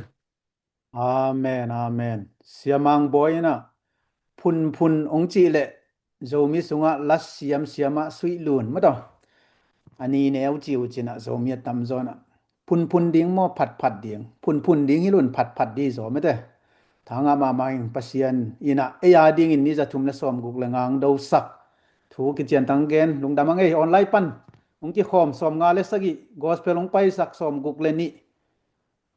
Amen, amen. Siamang Bawi in ah phunphun hong cih leh Zomi sungah la siamsiam ah suih lun maw taw. A ni neu ci uh cin ah Zomi a tamzaw in ah phunphun ding maw phatphat ding? Phunphun ding hi lun phatphat ding zaw mete. Thangah mahmah ing. Pasian in ah ei a dingin ni za thum le sawmguk le nga hong dosak thu kician tang gen. Lungdam a ngei. Online pan hong kikhawm sawmnga le sagih, gospel hong paisak sawmguk le nih.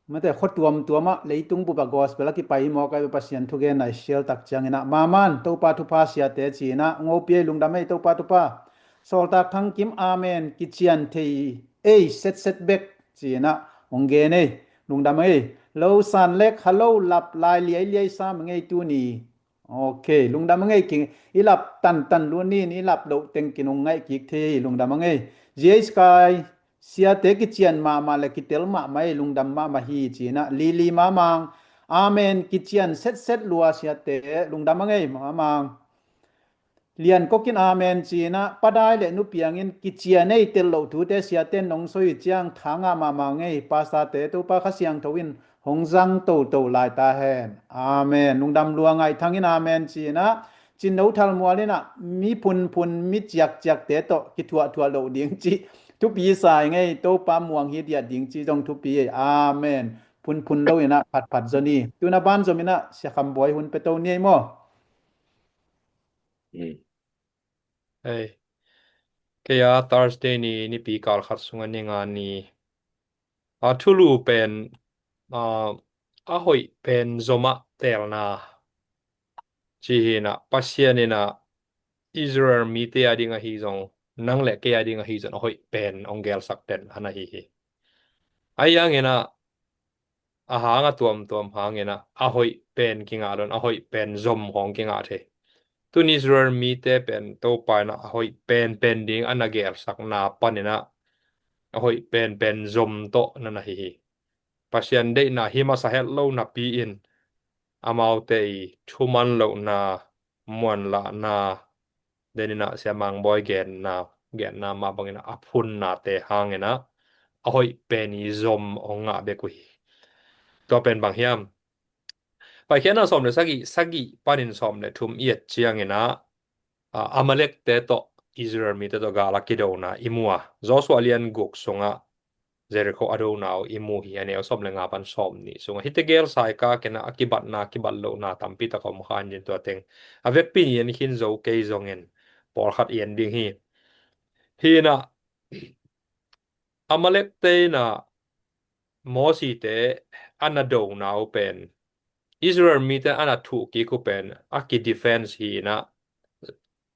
Mate, khua tuamtuam ah leitung bup ah gospel a kipai hi mawk a, Pasian thugen a i sial tak ciangin ah, maman, Topa thupha siate ci-in ah, hong hopih ei. Lungdam ei, Topa thupha. Sawltak Thang Kim, amen, kician thei ei, setset bek ci-in ah hong gen ei. Lungdam ei. Lo San Lek, hello, lap lai liailiai sam ngei tuni. Ok, lungdam a ngei. King, i lap tantan lun in, i lap loh teng kin hong ngaih kik thei hi. Lungdam a ngei. G H Kai, siate kician mahmah le kitel mahmah ei, lungdam mahmah hi ci-in ah. Lili Mamang, amen, kician setset lua siate. Lungdam a ngei, Mamang. Lian Kok in amen ci-in ah, Pa Dai le Nu Piang in kician ei, tel loh thute siate in nong soi uh ciang thangah mahmah ngei. Pastorte Topa Kha Siangtho in hong zang toto lai ta hen. Amen. Lungdam lua. Ngaih Thang in amen ci-in ah, Cin No Thal Mual in ah, mi phunphun, mi ciakciakte tawh kithuahthuah loh ding cih thupi sa ing ei. Topa muang hi diat ding cih zong thupi ei. Amen. Phunphun lo in ah phatphat zaw ni. Tu-in ah banzom in ah Sia Kham Bawi hun pia to ni ei maw. Mm. Hei, kei a Thursday ni nipi kal khat sungah ni nga ni a thulu pen, a, a hoih pen zom ah teelna ci hi in ah, Pasian in ah Israel mite a ding ahi zong, nang le kei a ding ahi zong a hoih pen hong gelsak den a na hi hi. Ahi hangin ah a hang a tuamtuam hangin ah a hoih pen kingah lo in, a hoih pen zom khawng kingah thei. Tu-in Israel mite pen Topa in ah a hoih penpen ding a na gelsakna panin ah a hoih penpen zom tawh na na hi hi. Pasian deihna hi masa het lo napi-in amaute i thuman lohna, muanlahna, den in ah Sia Mang Bawi genna, genna mah bangin ah a phunnate hangin ah a hoih pen i zom hong ngah bek uh hi. Tua pen bang hiam? Paikhiatna sawm le sagih, sagih panin sawm le thum i et ciangin ah, a, Amalekte tawh Israel mite tawh gal a kidona i mu a. Joshua lian guk sungah Jericho a dona uh i mu hi, a neu sawm le nga pan sawm nih sungah. Hihte gel saikak in ah a kibatna, kibat lohna tampi tak a om kha in, tua teng a vekpi in en khin zo kei zongin pawlkhat en ding hi. Hi in ah Amalekte in ah Mosite a na dona uh pen, Israel mite a na thuh kik uh pen a ki defense hi in ah,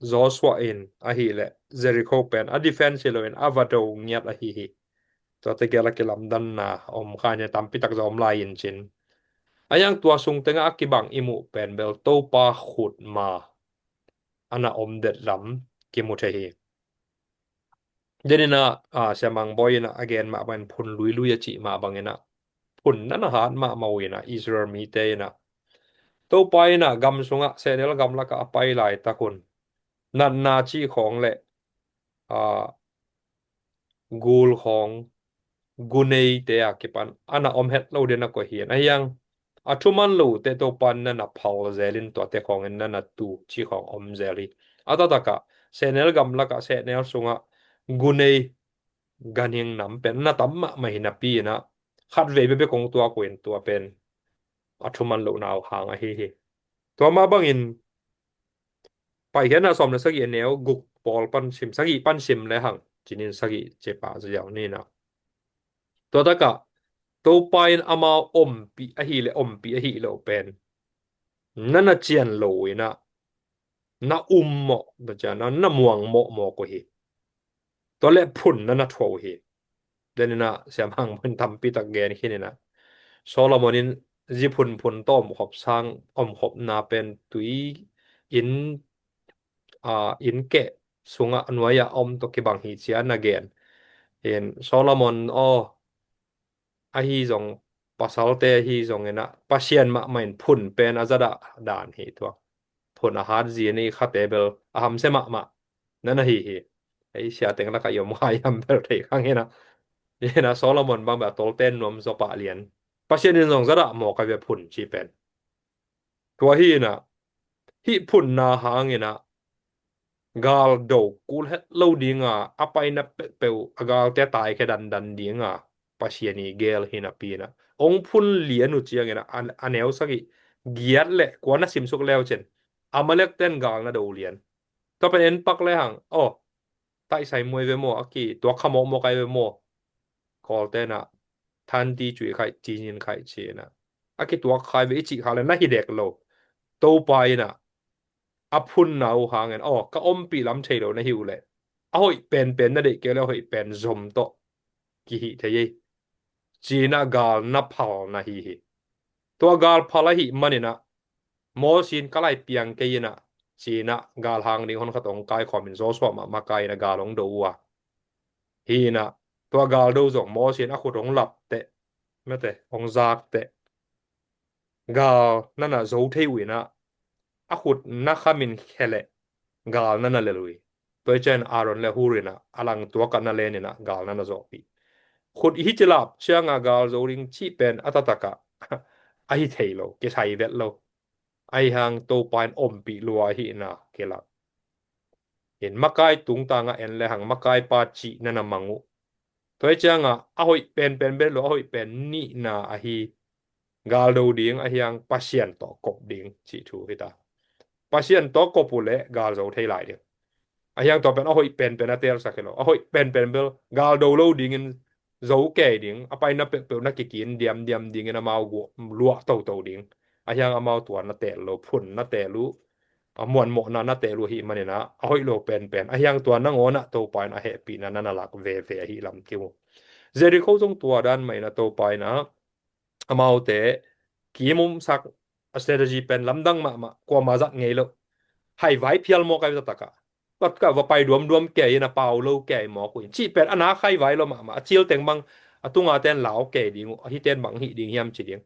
Joshua in ahih leh Jericho pen a defense hi lo in a va do ngiat ahi hi. Tuate gel a kilamdanna om kha in, tampi tak zong om lai in cin. A yang tua sung tengah a kibang i muh pen bel Topa khut ma a na om det lam kimu thei hi. Den in ah, a, Sia Mang Bawi in ah a gen mah bangin phun luilui a cih mah bangin ah phun na na hat mahmah uh in ah Israel mite in ah Topa in ah gam sungah sehnel gamlakah a pai laitak un natna cih khawng le, a, gul khawng, guneite a kipan a na om het lo den a koih hi in. Ahi hang a thuman lote Topa in na na phal zel in, tuate khawngin na na tu cih khawng om zel hi. A taktakah sehnel gamlakah, sehnel sungah gunei ganhing nam pen na tam mahmah hi napi in ah khatvei bekbek kong tuak uh in, tua pen a thuman lohna uh hang ahi hi. Tua mah bangin Paikhiatna sawm le sagih a neu guk pawl pan sim, sagih pan sim le hang cinin sagih cia pah ziau ni in ah. Tua takah Topa in amau ompih ahih leh ompih ahih loh pen na na cian lo in ah, na um mawh, na cian, na, na muang mawhmawh uh hi. Tua leh phun na na thuah uh hi. Den in ah Sia Mang Bawi in tampi tak gen khin in ah, Solomon in zi phunphun tawh omkhop sang, omkhopna pen tui in, a, inn keh sungah nuai-ah a om tawh kibang hi ci-a na gen. In Solomon aw, ahi zong, pasalte ahi zongin ah Pasian mahmah in phun pen a zadah dan hi tua. Phun a hat zi in i khate bel a hamsia mahmah na na hi hi. Ei sia teng lakah i om kha i ham bel thei khang hi in ah. Hi in ah Solomon bang bel a tolten nuam zaw pah lian. Pasian in zong zadah mawk a ve phun ci pen. Tua hi inah, hih phunna hang inah, gal do kul het lo dinga, a paina peuhpeuh, a galte taikhia dandan dinga, Pasian i gel hi napi inah, ong phun lian uh ciang inah, a, a neu sagih, giat le kua na simsuk leu cin, Amalek ten gal na do lian. Tua pen en pak le hang, aw, taisai muai ve maw, a ki tuak kha mawkmawk ai ve maw. Kawlte inah, thanti cui khaih, cinin khaih ci inah, a kituak khai ve i cih kha le na hi dek lo. Topa inah, a phunna uh hangin, aw, ka ompih lam thei lo na hi uh leh, a hoih penpen na deih kei uh leh, a hoih pen zom tawh kihih thei ei. Ci inah gal na phal na hi hi. Tua gal phal ahih man inah, Mosi in ka lai piang kei inah, ci inah gal hang ding hon khat ong kaikhawm in Joshua mah makai inah gal ong do uh a. Hi inah, tua gal do zong Mosi in a khut ong lap teh, mate, ong zak teh, gal nana zo thei uh inah, a khut na khamin khe leh, gal nana lel uh hi. Tua hi ciang Aaron le Hur inah, a lang tuak ah na len inah, gal nana zawhpih. Khut i hi ci lap cianga gal zo ding cih pen a taktak ah, a hi thei lo, kisai vet lo. Ahi hang Topa in ompih lua ahihna kilak. In makai tungtang ah en le hang, makaipa cih nana mang uh. Tua hi cianga, a hoih penpen bel lo, a hoih pen nihna ahi, gal do ding ahi hang Pasian tawh kop ding cih thu hi ta. Pasian tawh kop uh leh gal zo thei lai ding. Ahi hang tua pen a hoih penpen a telsak hi lo. A hoih penpen bel gal do lo dingin zo kei ding. A paina peuhpeuh na kikin diamdiam dingin amau guah luah toto ding. Ahi hang amau tua na tel lo, phun na tel uh, a muanmawhna na tel uh ahih man inah, a hoih lo penpen. Ahi hang tua nangawn ah Topa in a hehpihna nana lak veve ahih lam kimu. Jericho zong tua dan mah inah Topa inah, amaute kim umsak, a strategy pen lamdang mahmah, kuama zat ngei lo. Haivai phial mawk ai ve taktak ah. Tua ka va pai duamduam kei inah, pau lo kei mawk uh in. Cih pen a nak haivai lo mahmah, a cil teng bang, a tunga ten lau kei ding uh, a hi ten bang hih ding hiam ci ding.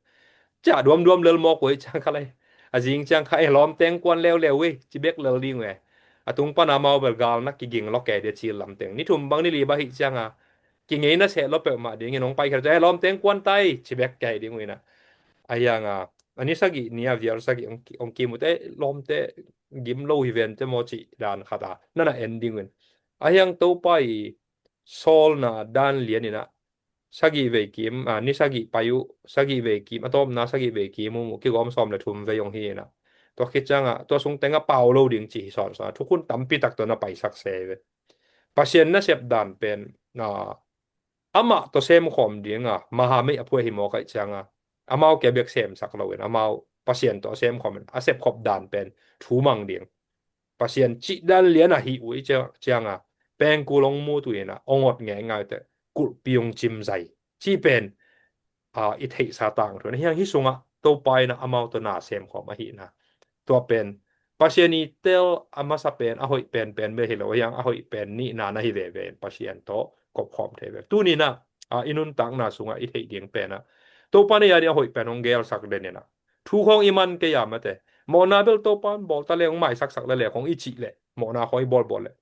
Ciah duamduam lel mawk uh hi ciang kha lai. A zing ciang kha, eh, lawmte ong kuan leuleu uh hi, ci bek lel ding uh hi. A tung pana amau bel gal na kiging lo kei ding a cil lam teng. Ni thum bang ni li bang hih cianga, kingei na seh lo peuhmah dingin ong paikhia ciang, eh, lawmte ong kuan ta hi, ci bek kei ding uh inah. Ahi hanga, a ni sagih ni a vial sagih ong ki-, ong kim uh teh, lawmte gim lo hi ven teh maw cih dan khat a nana en ding uh in. Ahi hang Topa i sawlna dan lian inah, sagih vei kim, a, ni sagih pai uh, sagih vei kim, a tawpna sagih vei kim uh, kigawm sawm le thum vei ong hi inah. Tua khit cianga, tua sung tengah pau lo ding cih hi sawnsawn a, thukhun tampi tak tawh na paisak se ve. Pasian nasep dan pen, a, amah tawh semkhawm dinga, mahamei a phuai hi mawk ai cianga, amau kia bek semsak lo in, amau Pasian tawh semkhawm in, a sepkhop dan pen thu mang ding. Pasian cih dan lian ahi uh i cia-, cianga, pengkul ong mut uh inah, ong ot ngeingai uh teh, kulhpi ong cimzai. Cih pen, a, i theihsa tangthu. Ahi hang hih sungah, Topa inah amau tawh na semkhawm ahihna. Tua pen, Pasian i tel a masa pen, a hoih penpen bek hi lo, ahi hang a hoih pen nihna na hi veve in, Pasian tawh kopkhawm thei ve. Tuni inah, a, i nuntakna sungah i theih ding pen ah, Topa inah a ding a hoih pen ong gelsak den inah. Thu khawng i man kei a mate. Mawhna bel Topa in bawl ta leh, ong maisaksak leh leh khawng i cih leh, mawhna khawng i bawlbawl leh,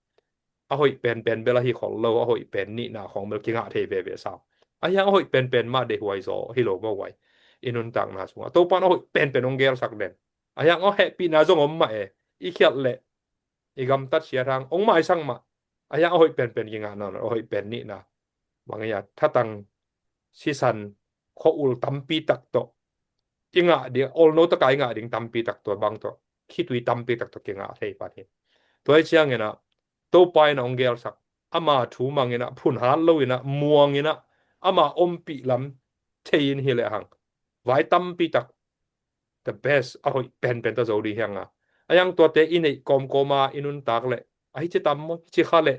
a hoih penpen bel ahi khol lo, a hoih pen nihna khawng bel kingah thei veve sam. Ahi hang a hoih penpen mah deihhuai zaw hi lo mawh huai. I nuntakna sungah Topa in a hoih penpen ong gelsak den. Ahi hang a hehpihna zong om mah e. I khialh leh, i gamtat siat hang ong maisak mah. Ahi hang a hoih penpen kingah nawn lo, a hoih pen nihna. Bang hia, thatang, sisan, khua-ul tampi tak tawh i ngah ding, olno taka i ngah ding tampi tak tua bang tawh, khitui tampi tak tawh kingah thei pan hi. Tua hi ciang inah, Topa inah ong gelsak, ama thu mang inah, phun hat lo inah, muang inah, ama ompih lam thei in hi leh hang, vai tampi tak, the best, a hoih penpen tawh zo ding hi hanga. Ahi hang tuate i neih kawmkawma i nuntak leh, ahi ci tam maw, ci kha leh,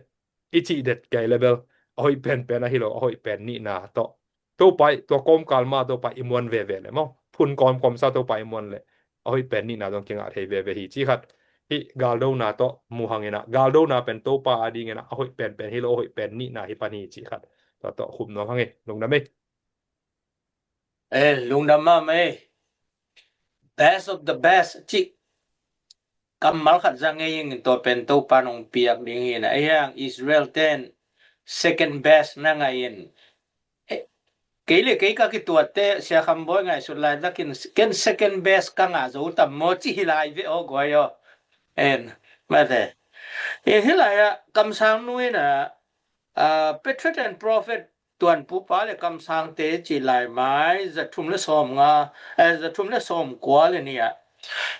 i cih det kei leh bel, a hoih penpen ahi lo, a hoih pen nihna tawh. Topa i, tua kawmkal ma Topa i muan veve leh maw. Phun kawmkawmsa Topa i muan leh, a hoih pen nihna zong kingah thei veve hi. Cih khat, hih galdona tawh mu hang inah, galdona pen Topa a ding inah, a hoih penpen hi lo, a hoih pen nihna hi pan hi cih khat. Tua tawh khum nuam hang hi, lungdam ei. Eh, lungdam mahmah ei. Best of the best cih kammal khat za ngei ing, tua pen Topa in ong piak ding hi inah. Ahi hang Israel ten second best na ngah in, eh, kei le kei ka kituatte Sia Kham Bawi ngaihsut laitakin ken second best ka ngah zo tam maw ci hi lai ve aw guai aw. En, mate. E, hih lai-ah kamsang nu in ah, ah, Patriot and Prophet tuanpupa le kamsangte ci lai mai, za thum le sawm nga, eh, za thum le sawm kua le nih-ah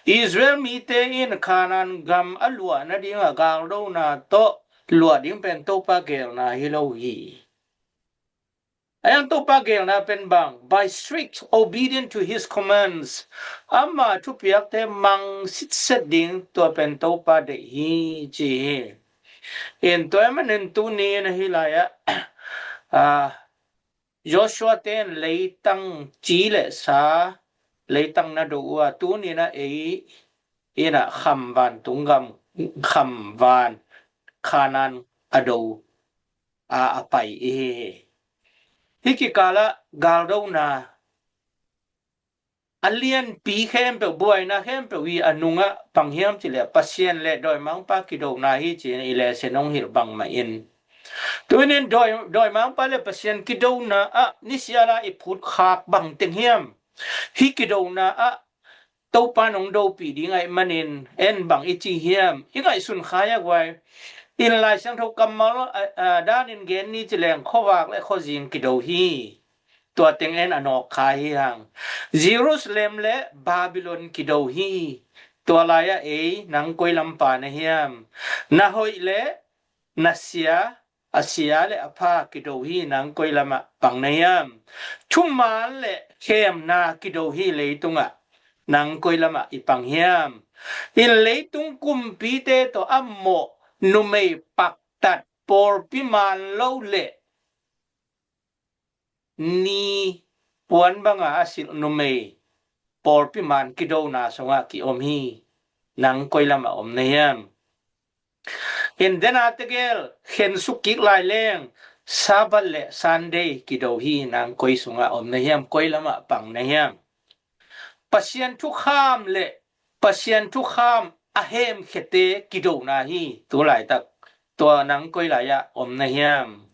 Israel mite in Kanaan gam a luah nadingah galdona tawh luah ding pen Topa geelna hi lo hi. A yang Topa geelna pen bang, by strict obedience to his commands, ama thupiakte mang sitset ding tua pen Topa deih hi ci hi. In tua ahih manin tuni in ahi lai-ah, ah, Joshua ten leitang ci le sa, leitang na do uh a, tuni in ah ei in ah kham vantung gam, kham van Kanaan a do a, a pai i hi hi. Hih kikalah galdona a lianpi khempeuh, buaina khempeuh hi a nungah bang hiam cih leh Pasian le dawimangpa kidona hi ci-in i lesson hong hilh bangmah in. Tuni in dawi, dawimangpa le Pasian kidona ah nisiala i phutkhak bang teng hiam? Hih kidona ah Topa nong dopih ding ahih manin en bang i ci hiam? I ngaihsun khai a guai. In Lai Siangtho kammal, a, a, danin gen ni ci leng khuavak le khuazing kido hi. Tua teng en a nawk kha hi hang. Jerusalem le Babylon kido hi. Tua lai-ah ei nang koi lampa na hiam? Na hoih le na sia, a sia le a pha kido hi, nang koi lamah pang na hiam? Thuman le khemna kido hi leitungah, nang koi lamah i pang hiam? In leitung kumpite tawh a mawh numei paktat pawlpi man lo le ni puan banga a silh numei pawlpi man kidona sungah kiom hi, nang koi lamah om na hiam? In dena tegel khensuk kik lai leng Sabbath le Sunday kido hi, nang koi sungah om na hiam, koi lamah pang na hiam? Pasian thukham le Pasian thukham a hemkhiate kidona hi, tu laitak tua nang koi lai-ah om na hiam?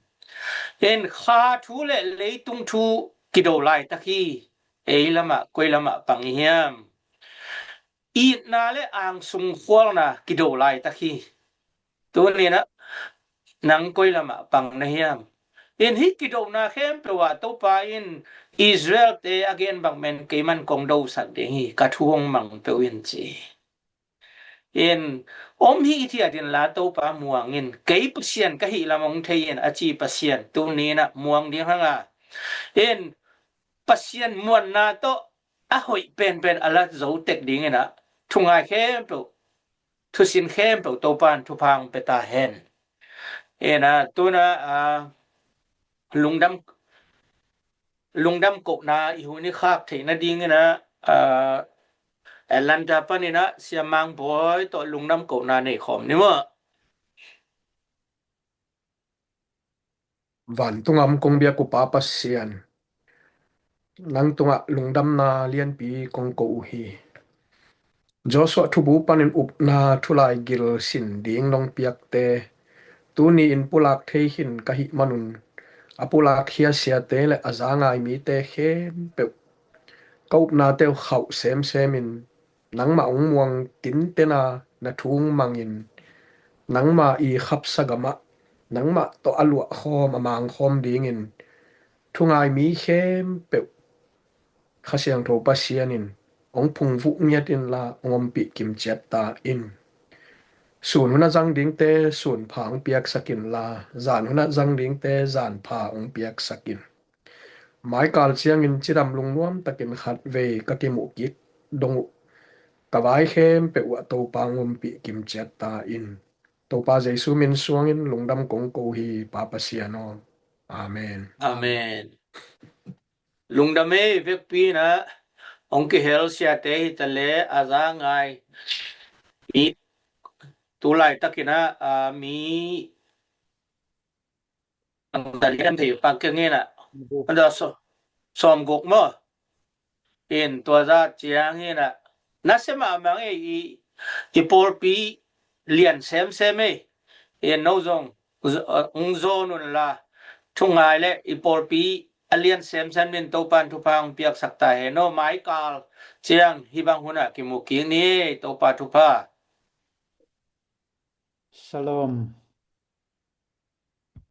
In kha thu le leitung thu kido laitak hi, ei lamah koi lamah pang i hiam? Itna le angsung khualna kido laitak hi. Tuni in ah nang koi lamah pang na hiam? In hih kidona khempeuh ah Topa in Israel-te a gen bang men keiman kong dosak ding hi, ka thu hong mang peuh in ci. In om hi i thiat in la Topa muang in, kei Pasian ka hih lam hong thei in a ci Pasian tuni in ah muang ding hang a. In Pasian muanna tawh a hoih penpen a la zo tek ding in ah thungai khempeuh, thusin khempeuh Topa in thupha hong pia ta hen. In ah tu in ah, ah, lungdam, lungdam kohna i hun i khak theih nading in ah, ah, Atlanta pan in ah Sia Mang Bawi tawh lungdam kohna nei khawm ni maw? Vantung a om kong biak uh Pa Pasian, nang tungah lungdamna lianpi kong ko uh hi. Joshua thubu panin upna thulaigil sin ding nong piakte, tuni in pulak thei khin ka hih manun, a pulak khia siate le a za ngai mite khempeuh ka upnate uh khauh semsem in, nangmah hong muang tinten a na thu hong mangin, nangmah i khapsa gamah nangmah tawh a luahkhawm a mangkhawm dingin, thungai mi khempeuh Kha Siangtho Pasian in hong phungvuh ngiat inla hong ompih kimciat ta in. Sun hun a zang dingte sunpha hong piaksak inla, zan hun a zang dingte zanpha hong piaksak in. Maikal ciangin cidam lungnuam takin khatvei ka kimuh kik dong uh ka vai khempeuh uh ah Topa hong ompih kimciat ta in. Topa Jesu min suangin lungdam kong ko hi, Pa Pasian aw. Amen. Amen. Lungdam ei, vekpi in ah hong kihel siate hi ta le a za ngai mi tu laitakin ah, a, mi ang ta lian thei pak keng in ah. Anda so, sawmguk maw? In tua zah ciangin ah nasia mahmah ei, i, i pawlpi lian semsem ei. In no zong, z-, ong zawn unla, thungai le i pawlpi a lian semsem in Topa'n thupha hong piaksak ta hen aw. Maikal ciang hih bang hunah kimu kik ni. Topa thupha. Shalom.